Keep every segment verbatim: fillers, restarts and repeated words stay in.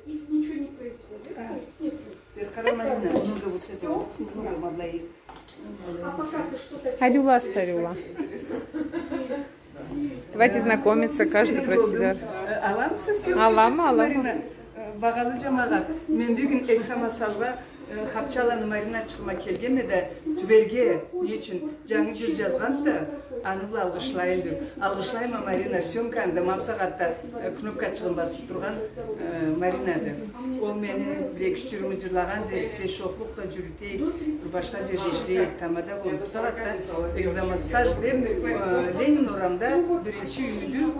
Ничего не происходит. А. То есть нет. Бир къара, Марина, муну да вот это вот, муну да, Мабла. Хайди, уллу сарыула. Давайте знакомиться, каждый про себя. Э, аламысыз сен? Аламы, аламы. Марина, э, багъалы джамагъат, мен бюгюн эксамассажгъа, э, Хапчаланы Мариначыгъыма келгенме да, тюберге, не ючюн, джангы джыр джазгъанды да, аны бла алгъышлайым деб. Алгъышлайма, Марина, съёмканы да, ма бусагъатда, э, кнопкачыгъын басыб тургъан, э, Маринады. Ол мени бир-эки-юч джырымы джырлагъанды, дешохлукъ да джюрюте эди, бир башха джерде ишлей эди, тамада болуб. Бусагъатда эксамассаж деб, э, Ленин орамда биринчи юйдю,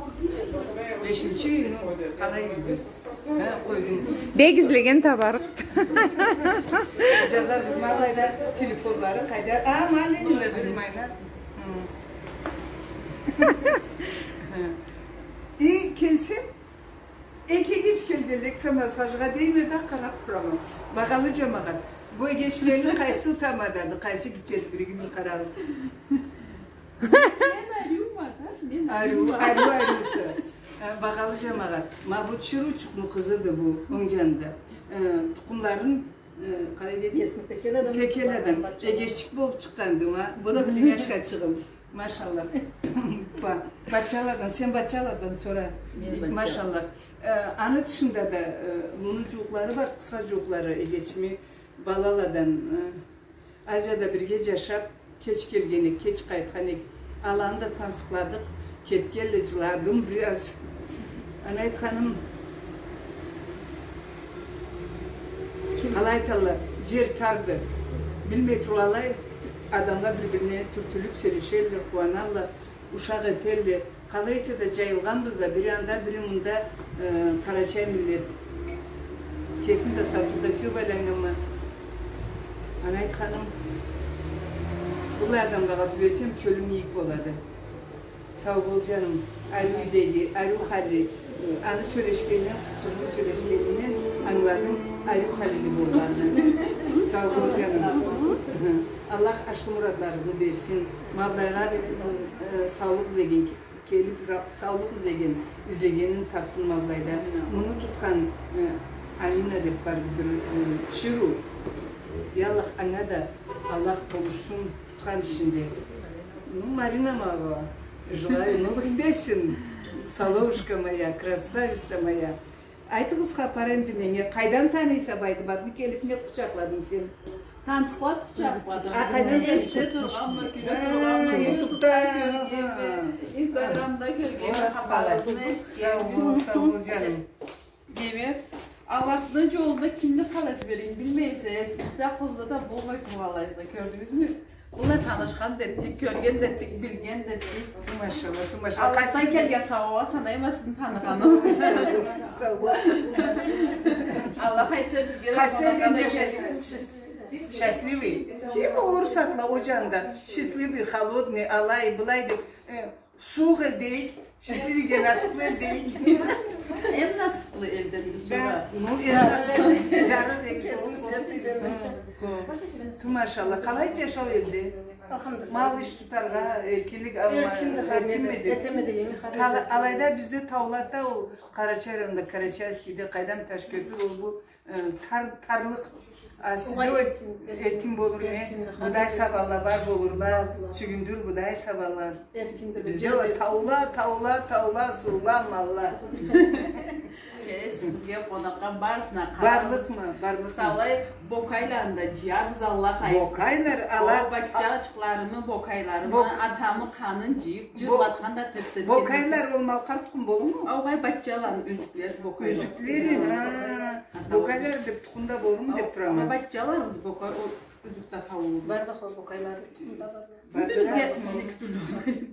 бешинчи юйню къалай юйдю. Ха, къойдум. Бек излеген табарыкъ. Джазарбыз, ма алайда телефонлары къайда? А, ма Ленинде, билмейме. Хы. И келсем, Эки эгеч келгенле эксамассажгъа дейме да, къараб турама. Багъалы джамагъат, бу эгечлени къайсы тамадады, къайсы гитчеди, биригиз бир къарагъыз. Мен ариума да, мен ариу, ариума. Ариу, ариуса. Э, багъалы джамагъат, ма бу Чыручукъну къызыды бу, онг джанында. Э, тукъумларын Э, къалай деди? Кесин текеледен. Текеледен. Эгеччик болуб чыкъгъанды ма. Бу да племяшкачыгъым. Машаллах. Ба-, бачаладан, сен бачаладан сора. Мен бачала. Машаллах. Э, аны тышында да, э, муну джууукълары бар, къысха джууукълары, эгечими балаладан, э, Азияда бирге джашаб, кеч келген эк, кеч къайтхан эк. Аланы да тансыкъладыкъ, кетгенле, джыладым бир аз. Аны айтханым, къалай айталла, джер тарды. Билмей тургъанлай, адамла бир-бирине тюртюлюб сёлешелле, къууаналла, ушакъ этелле. Къалай эсе да джайылгъанбыз да, бири анда, бири мында, э, къарачай миллет. Кесим да сатыуда кёб айланнганма. Аны айтханым, быллай адамлагъа тюбесем, кёлюм ийик болады. Сау бол, джаным. Ариу юйдеги, ариу хали. Аны сёлешгенинден, къызчыгъымы сёлешгенинден ангыладым ариу халили болгъанын. Сау бол, джаным. Хы. Аллах ашхы муратларыгъызны берсин. Ма былайгъа, э, саулукъ излеген келиб, за-, саулукъ излеген, излегенин табсын ма былайда. Амин. Муну тутхан, э, Амина деб барды бир, э, тиширыу. Я Аллах, анга да Аллах къоллашсын тутхан ишинде. Ну, Марина, ма бу, желаю новых песен, соловушка моя, красавица моя. Айтыгъыз хапар энди меннге, къайдан таныйса Байдыматны, келиб не къучакъладынг сен? Тансыкълаб къучакъладым. А, къайдан? Эшите тургъанма, кёре тургъанма, ютубда кёргенме, инстаграмда кёргенме, хапарыгъызны эшитгенме. Сау бол, сау бол, джаным. Демек, Аллахны джолунда кимни къалай тюберигин билмейсиз, ихтияллыгъызда да болмай тургъанлайсыз, кёрдюгюзмю? Былай танышхан да этдик, кёрген да этдик, билген да этдик. Ту машалла, ту машалла. Аллахдан келген сауаб санайма сизни таныгъаныма. Сау бол. Аллах айтса, бизге да... Къайсы элден джашайсыз? Счастливый. Ким орус атла о джанда? Счастливый, холодный, алай, былай деб, э, Сууукъ элден, счастливыйге насыблы элден. Эм насыблы элден биз сора. Да, ну, эм насыблы. Джарыкъ элден. Кесингиз. Ту машалла. Къалай джашау элде? Алхамдулиллах. Мал иш тутаргъа эркинлик алма, эркинми? Эркинлик, эркинмиди? Этемеди, энди хар... Алайда бизде таулада ол Къарачай районунда, Карачаевскийде, къайдам, Ташкёпюр, ол бу Э, тар-, тарлыкъ, а, сизде ол эркин, эркин болур, не? Эркин, будай сабанла бар болурла, чюгюндюр будай сабанла. Эркиндир. Бизде ол таула, таула, таула, суула, малла. Келесиз бизге къонакъгъа, барысына къарарбыз. Барлыкъмы, барлыкъмы? Саулай бокайланы да джыябыз, Аллах айтса. Бокайлар, ала... Ол бакчачыкъларымы, бокайларымы, бок-, атамы къанын джыйыб, бок-, джырлатхан да, тепсетген да. Бокайлар ол малкъар тукъум болурму? Огъай, бакчаланы юзюклери бокайлар. Юзюклери, ха. Бокайлар деб тукъумда болурму деб турама. Ама бакчаларыбыз бокай, ол юзюк да таулуду. Бар да хо, бокайлар тукъумда бар. Бизге, бизники тюлдю.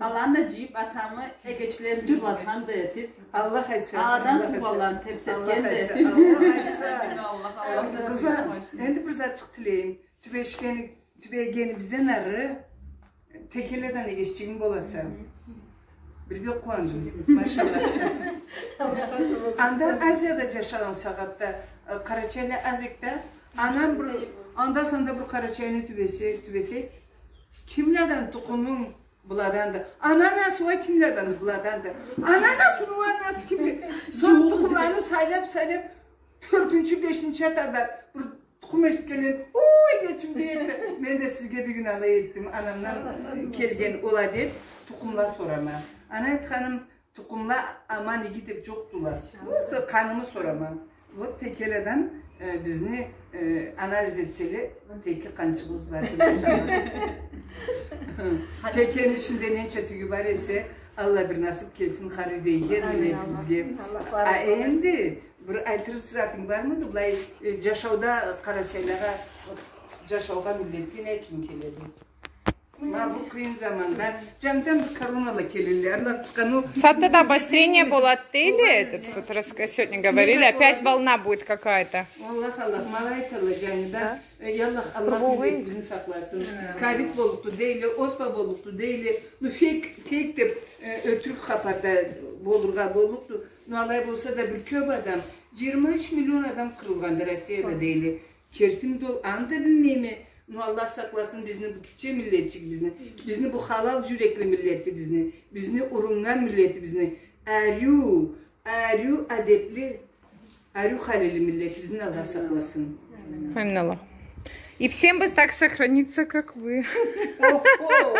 Аланы да джыйыб, атамы эгечлерин джырлатхан да этиб. Аллах айтса, Аллах айтса. Аладан туугъанларын тепсетген да этиб. Аллах айтса. Амин, Аллах, Аллах. Къызла, энди бир затчыкъ тилейим. Тюбешгени-, тюбегенибизден ары Текеледен эгеччигинг боласа. Бир бек къууандым. Машалла. Аллах разы болсун. Анда Азияда джашагъан сагъатда, э, къарачайлы аз эди да, анам бир, анда-санда бир къарачайны тюбесе, тюбесе, кимледен тукъумунг, быладанды. Ананасы уа кимледен, быладанды. Ананасы уа анасы кимле-, сора тукъумланы сайлаб, сайлаб, тёртюнчю, бешинчи этажда бир тукъум эшитгенле, ой, кечим, дейди. Мен да сизге бир кюн алай этдим. Анамдан келген ол адет, тукъумла сорама. Ана айтханым, тукъумла аман, иги деп жокъдула. Просто къанымы сорама. Вот Текеладан, э, бизни, э, анализ этселе, Теке къанчыгъыбыз барды, машалла. Текени ичинде ненча тюгю бар эсе, Аллах бир насып келсин хар юйдегиге, миллетибизге. А энди бир айтырыкъ затынг бармыды? Былай, э, жашауда къарачайлагъа, жашаугъа, миллетге не айтырынг келеди? Ма бу къыйын заманда жангыдан бир коронала келелле, арлап чыкъгъан ол. Сатта да обострение болады дейле, этот вот рас-, сегодня говорили, опять волна будет какая-то. Аллах, Аллах, ма алай айталла жангыдан. Э, я Аллах, Аллах миллетибизни сакъласын. Ковид боллукъду дейле, оспа боллукъду дейле. Ну, фейк, фейк деп, э, ётюрюк хапар да болургъа боллукъду. Ну, алай болса да бир кёп адам, жыйырма юч миллион адам къырылгъанды Россияда дейле. Кертими да ол, аны да билмейме. Ну, Аллах сакъласын бизни бу гитче миллетчигибизни, бизни бу халал жюрекли миллетибизни, бизни уруннган миллетибизни, ариу, ариу адепли, ариу халили миллетибизни Аллах сакъласын. Амин, Аллах. И всем бы так сохраниться, как вы. Охо!